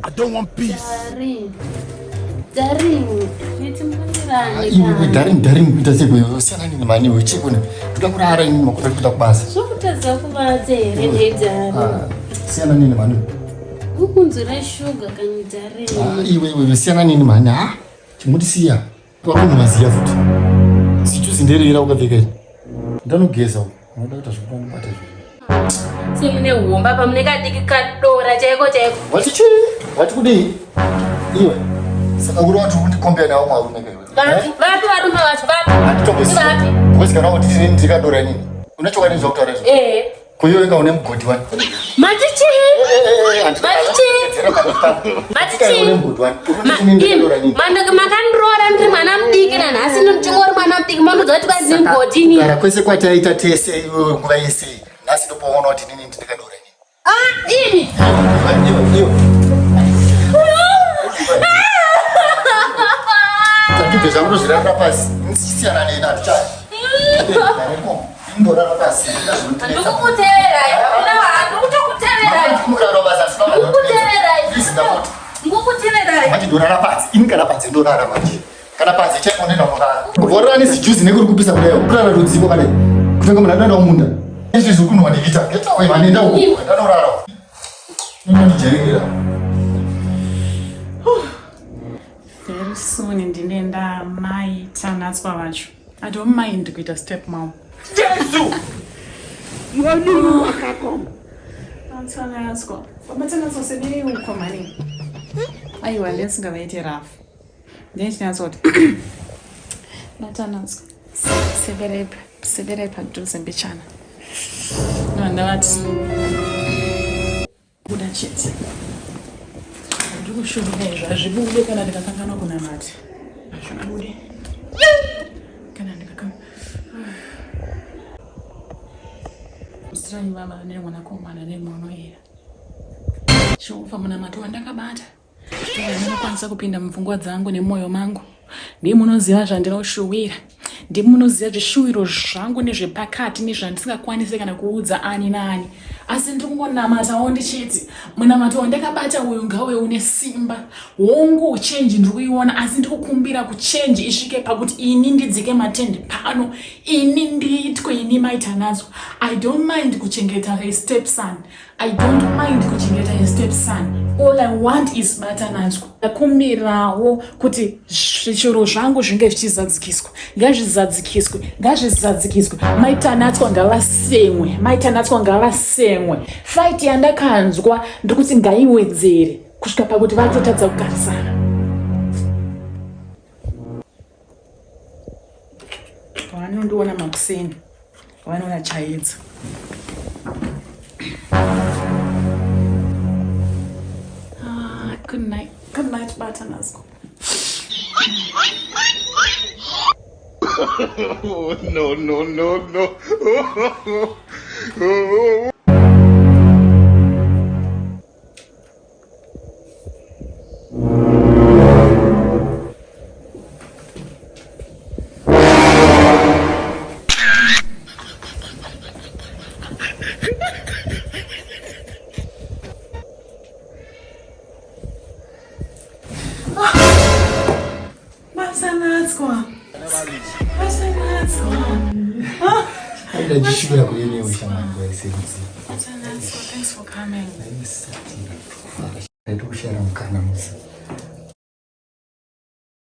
I don't want peace. Darling. Darling, nitimbonirani. Iwe darling darling kuita sei kuyo siyana nini mani iwe chii kune ndoda kurara ini makore kuda kubasa. Zvokutadza kuvata here nhai darling? Ah, siyana nini mani. Ukunzwira shuga kani darling. Ah, iwe iwe siyana nini mani ha? Chimutisiya. Wakunhumaziya futi. Sichuzi nderera ukapfeka iri. Ndanogeza uko. Unoda kuita zvekubata izvo. Semune homba pamune kadiki kadora chaiko chaiko. Wati chii? Wati kudii? Iwe. Saka uri wati undikombea nawo mwarume ka iwe. Vapi vapi varume vacho vapi? Handitombosiya. Vapi? Because kana kuti ndini ndikadora inini. Une chokwadi zvakutaura izvo. Eh. Ko iwe inga une mugodhi wani. Mati chii? Mati chii? Mati chii? Une mugodhi wani. Uri kuti ndikadora inini. Makandiroora ndiri mwana mudiki nanhasi ndichingori mwana mudiki manudza kuti kwanzi mugodhi ini. Kugara kwese kwataita tese iwewe nguva yese iyi. Nhasi ndopaona kuti inini ndikadora inini. Ah, ini. Iwe iwe. Tandibve zvangu ndozvirarira pasi. Siyana neni hatichadi. Imborara pasi. Ndikukuteverai. Ndikutokuteverai. Murara pasi asi mama. Ndikukuteverai. Please ndapota. Ndikukuteverai. Manje ndorara pasi. Ini kana panze ndorara manje. Kana panze chaiko nenda unorara. Vorara nezijuzi nekuri kupisa kudai. Kurara rudziko kale. Kutenga munhu anoenda kumunda. Izvi zviri kunwa ndikita. Get away man enda uko. Ndanorara. Unondijairira. Very soon ndine ndamai Tanatswa vacho. I don't mind kuita step mom. Jesu! Tanatswa. Baba Tanatswa sedei uko mani. Aiwa ndisingavaite rafu. Ndichinatsa kuti Batanatswa. Seberei seberei padhuze mbichana. No ndavati buda chete. Ndiri kushuruka izvo hazvibude kana ndikakanganwa kunamata. Hazvibude. Kana ndikakanganwa. Usirai baba nemwanakomana nemwanoera. Jehovha munamato wandakabata. Munokwanisa kupinda mupfungwa dzangu nemwoyo mangu. Ndimi munoziva zvandinoshuwira. Ndimi munoziva zvishuwiro zvangu nezvepakati nezvandisingakwanise kana kuudza ani naani. Asi ndiri kungonamatawo ndichiti munamato wandakabata uyu ngauve une simba. Hongu chenji ndiri kuiona asi ndiri kukumbira kuchenji isvike pakuti ini ndidzike matende pano. Ini ndiitwe ini maitanadzo. I don't mind kuchengeta a stepson. I don't mind kuchengeta a step son. All I want is batananzwa. Ndakumbirawo kuti zvichero zvangu zvinge zvichizadzikiswa. Ngazvizadzikiswe, ngazvizadzikiswe. Maitanatswa ngavasemwe, maitanatswa ngavasemwe. Fight yandakanzwa ndikuti ngaiwedzere kusvika pakuti vatotadza kugarisana. Vanondiona makuseni vanoona chaedza. Ah, good night. Good night, Batanasco. No, no, no, no. Masanatswa. Masanatswa. Aida jishukira kuyenewe shamwari waisenzi. Masanatswa, thanks for coming. Ndaitokushayira mukana musi.